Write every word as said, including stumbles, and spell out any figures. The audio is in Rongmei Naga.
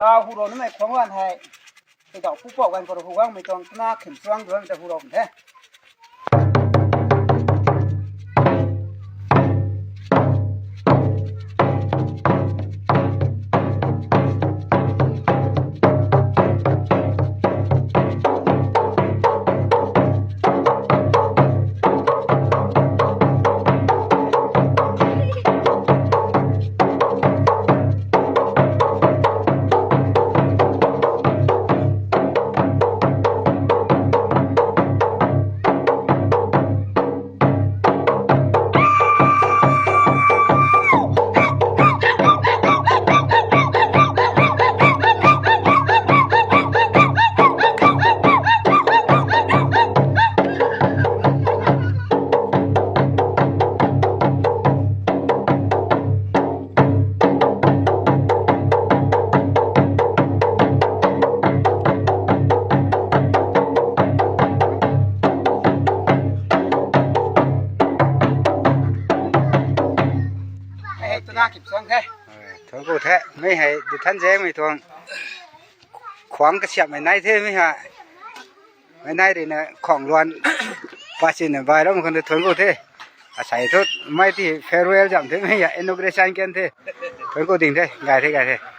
Tau hu rou nimei khuang lan hei, kei dau pu pou gan khou rou hu gangmei tuang twna khim chuang duanmei ta hu rou the. Hei twna khim chuang the. Thuanc ku the, mei hei di than zemei tuang khuang kasiamhmei nai the mei ha. Mei nai ruina khang luan pa sinna bai ram khang de thuanc ku the. Asei thu mei ti farewell zam the mei ha, inauguration kan the. Thuanc ku ding the, gay the, gay the.